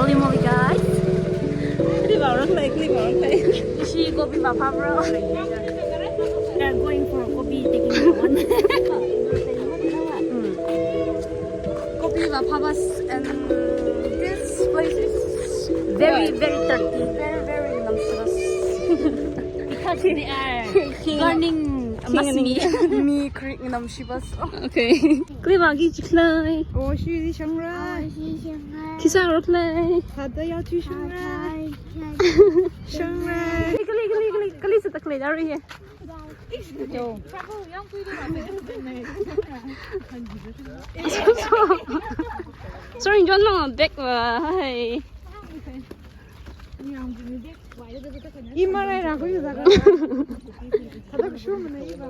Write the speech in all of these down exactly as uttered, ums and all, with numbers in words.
Hey, guys. Clip out, like, clip out, like. Ishi kopi va phāra. We are going for kopi taking one. Hmm. Kopi va phāra, and this place is very, very dirty, very, very namshiva. Because they are burning, must be. Mi krik namshiva. Okay. Clip out ki chikhlei. Oh, shi di shangrai. Khi sāngarokhalei? Thāda yaothui shangrai. Shangrai. Kali, kali, kali, kali sāda khalei da ri he. Yo. Sorry, John, no, back wa. Hi. Imarai ra ko yuzaga. Thāda shu mana iva.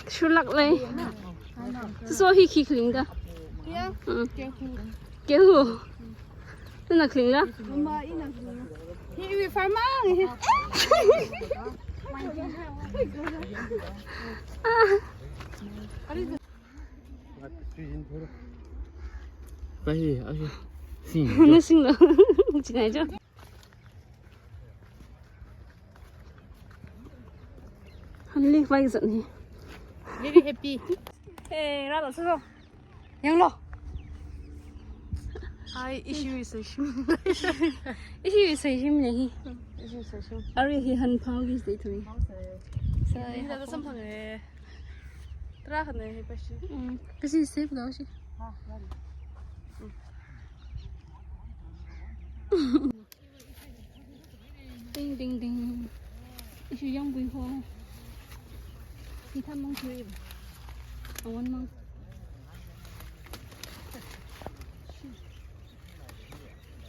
Shu laklei. So hi khi khaling da. Yeah. Mm. Keu. Nana khaling la? Mama, ina khaling. Hi, hi, farmer. Pai, ashi. Sing. Na sing lo. Chinai jo. Hanli vai zat ni. Very happy. Hey, rālo, sālo. Yanglo. Ai, ishi iseishim. Ishi iseishim ne hi. Ishi iseishim. Arui hi hanphao ki stay to me. Sai. Ni da samphang e. Tarākha ne hi pashi. Mm. Kasi save lo shi. Ha, ya. Ding, ding, ding. Ishi yangkhui ho. Hithā mang khui. Awan mang.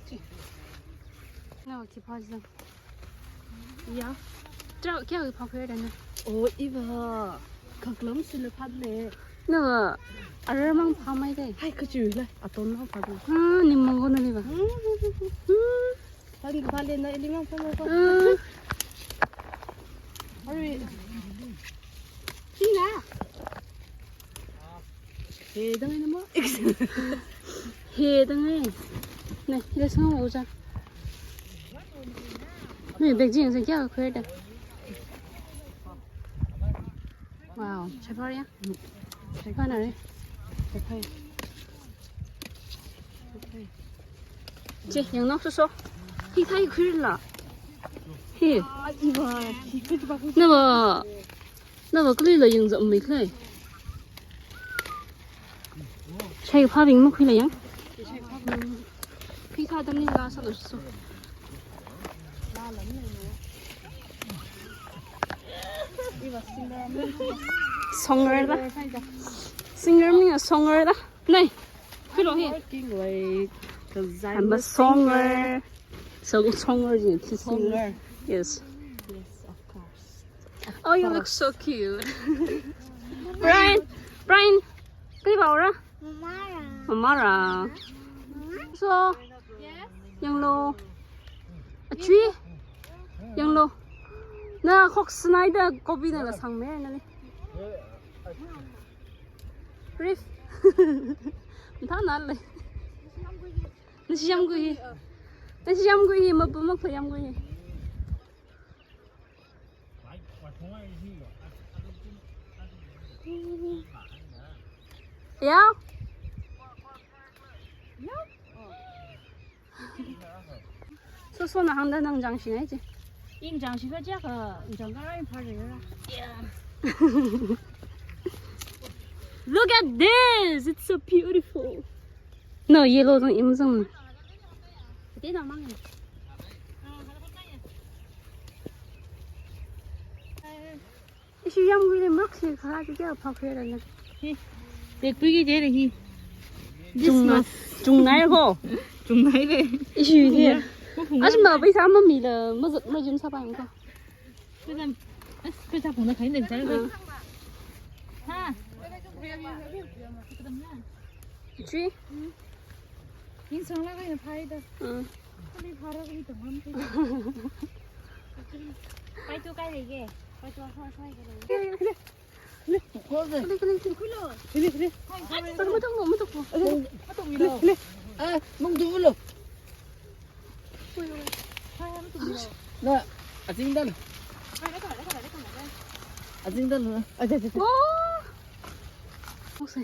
Chi. Na, khi phā zang. Ya. Tra, kya phā khui da na? Oh, iva. Khaklam sila phāle. Na, arar mang phāmei dai. Hai, kachu la. Aton mang phāle. Ha, nim mang ko na ni va. Hmm. Phāli, phāle na, ili mang phāmei ko. Hmm. Arui. Sina. He dang na mo. He dang e. Ne, hila sang uza. Ne, bag jing sa kya khui da. Wow, chapar ya. Chapar na re. Chapar. Chapar. Che, yanglu soso. Hithā khuila. Hi. Nava, nava kali la yangzatmei khalei. Shaiphābing makhuila yang. Hithā atamli la sālo soso. Songer da. Singer mi songer da. Nei, khuilo hi. Working like a, I'm a songer. So songer ji, songer. Yes. Yes, of course. Oh, you look so cute. Brian, Brian, kali baora? Mamara. Mamara. So, yanglu. Achui? Yanglu. Na khok snai da kopi na la sangmei na ni. Reef. Thā na le. Nashi yamkhui hi. Nashi yamkhui hi, mabu makhui yamkhui hi. Ya? Soso na hāngda nang jangshi ngai chi. Ing jangshi ka ja ka, jang ka rai phar re ra. Yeah. Look at this. It's so beautiful. No, yellow zang, im zang. Te na mang. Ishi yamkhuili makshi khala chi kya phākhuira na. Hi. Tekpui ki jere hi. This chung na, must, chung nai ko. Chung nai le. Ishi hi. Maphung, maphung. Ashi ma paisa mamila, mazat majim sāpai ko. Paisa, as, paisa phungna khain deng chai ko. Ah. Ha. Three. Yin sanglaga ina phāi da. Mm. Kali phāra kali tamam. Pai tu kai lei ke. Pai tu akhor sai ke lei. Kali, kali, kali. Khuilo. Kali, kali. Hai, hai. Matok, matok, matok. Matok milo. Kali, kali. Ah, mung tu lo. Na, azing dal. Azing dal. Aja, aja. Oh. Ungau se.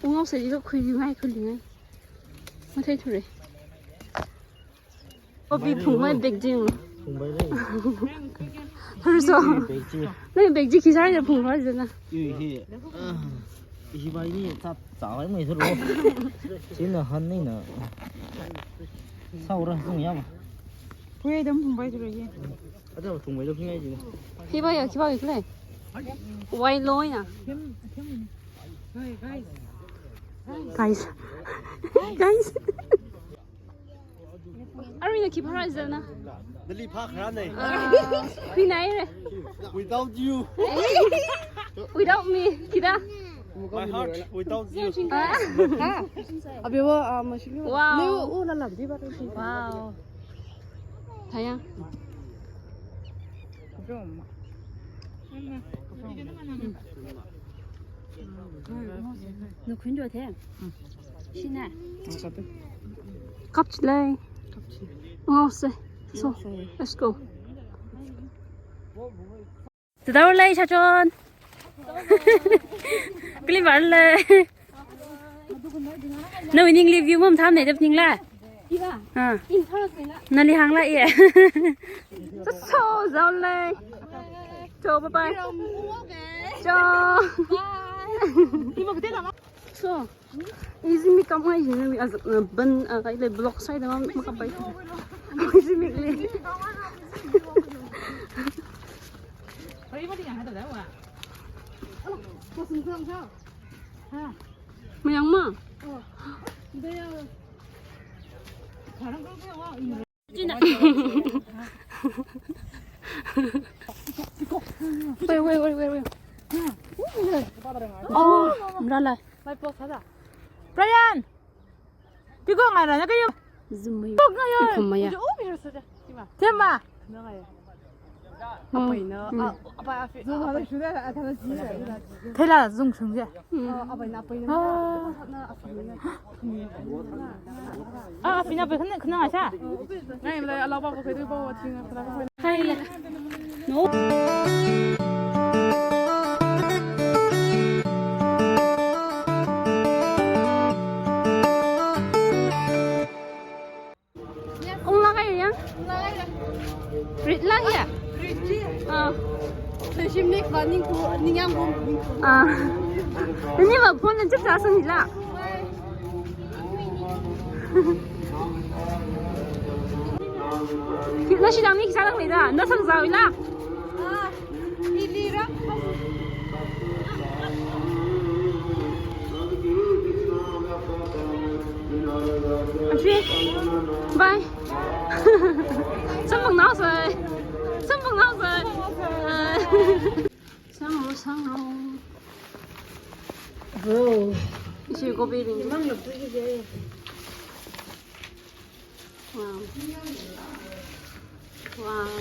Ungau se, ilo khuilingai, khuilingai. Mathei thure. Obi phungmai bag jing. Phungmai lei. Hurso. Bag jing. Nai bag jing khi sāra phungmai jana. Yu hi. Ah, hi bai ni chap chawai mai thuro. China han ni na. Saura phung ya ma. Pui dam phungmai thuro ye. Ada phungmai lo phungai jina. Hi bai ya, khi bai kle. Wai lo ya. Guys. Guys. Arui na khi phara zana. Nali phakharane. Ah, khi nai re. Without you. Without me, khi da. My heart without you. Ah. Abi wa, ah, mashili. Wow. Ni u la la di ba. Wow. Thaya. Nukhun jo the. Shina. Kapchilai. Oh, se. So, let's go. Tadau lai, Shachon. Kali bar lai. Nawui ningli view mamathā nei dap ningla. Iba. Ah. In thara kaina. Nali hāngla ye. So, so, zao lai. Cho, bye bye. Cho. Bye. Iba kete na. So, easy mi kam ngai jina mi azak na ban, ah, kai le block side ma makapai. Easy mi le. Mayang ma? China. Wait, wait, wait, wait, wait. Oh, umbrella. Brian! Piko ngara na kayo. Zumai. Kok ngaya. Kumaya. Tema. Apaina. Ah, apa afi. Thela zung sung je. Ah, apaina, apaina. Ah. Ah, apaina, apaina, kena, kena aja. Ngai, lai, ala, apa, apa, itu, apa, apa, ting, apa, apa. Hai, lai. No. Ung la kaya yang? Rit la ya? Rit ji. Ah. Leishimli ba ningku, ningyang bom ningku. Ah. Ini ba phone na chip sa sang la. Khi, na shidang ni khi sālang leida, na sangzao ila. Ah, ili ra. Ashi, bye. Samphangnaosei. Samphangnaosei. Ah. Sangro, sangro. Bro. Ishi kopi ring. Mang lap tu je. Wow. Wow.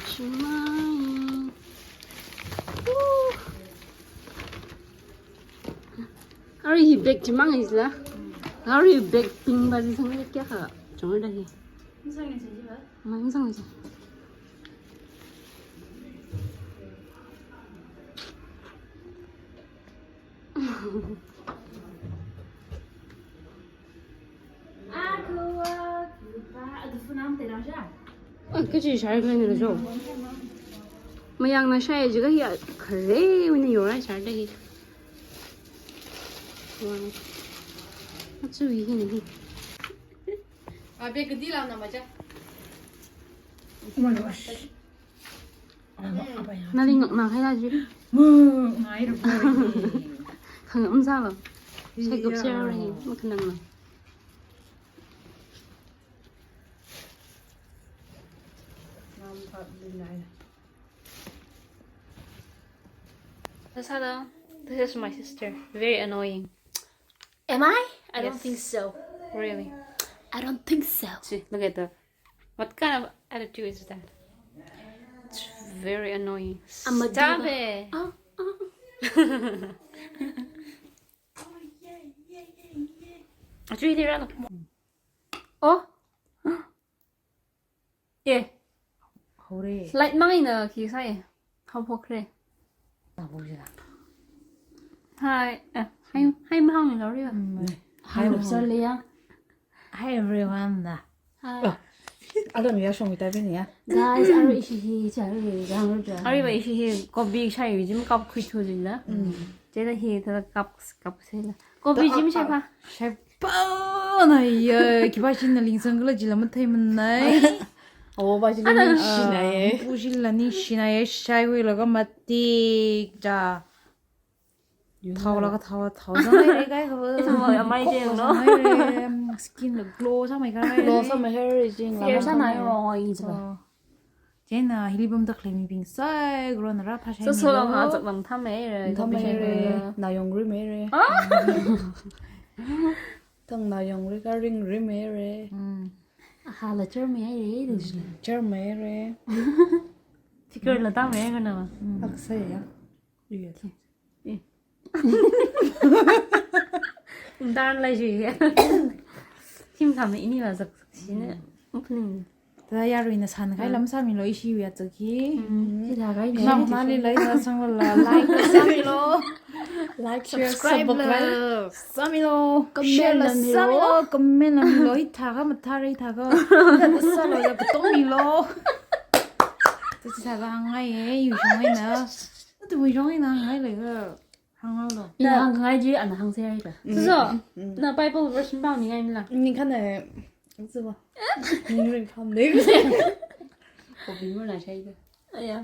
Chimang. Woo. Arui hi bag chimang isla. Arui bag pink ba ji sang le kya kha. Chong da hi. Mang sang le. Ah, kachi shar kala ni jo. Mayang na shai jiga hi khare wini yora shar da hi. Wow. Atsu hi ni hi. Abe kadi la na maja. Oh my gosh. Nali ngakna khai la ji. Mu, ngai ru ko. Khangam sa lo. Shai gap shai ro hi, makhanang lo. Sasa lo. This is my sister. Very annoying. Am I? I don't think so. Really? I don't think so. See, look at that. What kind of attitude is that? It's Very annoying. I'm a diva. Stop it. Ah, ah. Actually, they're not. Oh. Yeah. Hore. Light mangina khi sai. How pokre. Tabu jira. Hi. Uh, hi. Hi, mahang lori. Hi, Rosalia. Hi everyone. Hi. Alam ya shong ita bin ya. Guys, arui ishi hi, chari, jang, jang. Arui ba ishi hi kobi shai jim kap khui thu jin la. Jeda hi thada kap kap sai la. Kobi jim shai pa. Shai pa na ya. Kiba shin na ling sang kala jila mathai manai. Oh, ba jim ni shi na ye. Pu jila ni shi na ye shai hui la ka mati ja. Thao la ka thao thao sang ai re kai ka. Ito mo amai jeng no. Skin la glow sang mai ka. Lo sa ma hair jing la. Hair sa na yo oi ji ba. China hili bam tak lemi bing sai gro na ra pha shai. So so long ha zak lam tham mai re. Tham mai re. Na yong ri mai re. Thang na yong ri ka ring ri mai re. Ha la char mai re du. Char mai re. Figure la tham mai re na. Ak sai ya. Iya. Dan la ji. Kim tham ini la zak zak shi ne. Opening. Tada yarui na san kai lam sami lo ishi ya tsaki. Sida kai ne. Nang nali lai na sang la like sami lo. Like subscribe la. Sami lo. Share la sami lo. Comment la mi lo. Itha ka matha re itha ka. Sa lo ya ka tong mi lo. Tsi sa ka hang ngai e yu shong e na. Tu yu shong e na ngai le ka. Hang lo. Ya hang ngai ji ana hang sai ai ka. So, na Bible version ba ni ngai mi la. Ni kan ne. Zi ba. Ni ring kam ne. Kobi mo na shai da. Aya.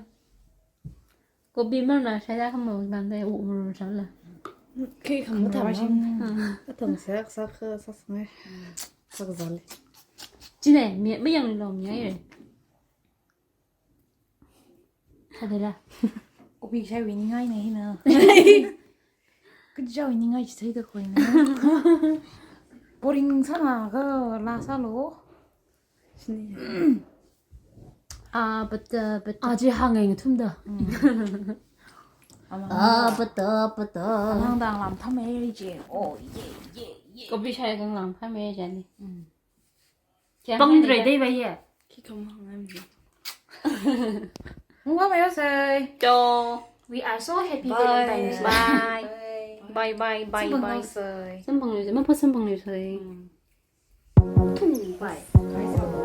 Kobi mo na shai da kam mo ban da u u shai la. Khi kham thang. Thang sak sak sak ngai. Sak zali. Chine mi mi yang lo mi ai re. Thada la. Kobi shai win ngai ne hina. Kaja win ngai chi sai da koi ne. Boring sana ka la sa lo. Ah, but uh, but Ah, ji hang ngai thum da. Ama ah, but uh, but uh. Ang dang lam tham e ji. Oh yeah yeah yeah. Kobi shai kang lam tham mai jani. Pang dre dai ba ye. Khi kham hang ai mi. Ngwa mai sai. Cho. We are so happy Valentine's Day. Bye. Bye bye bye Bye bye. Sai. Sampang lu, ma pa sampang lu sai. Bye. Bye.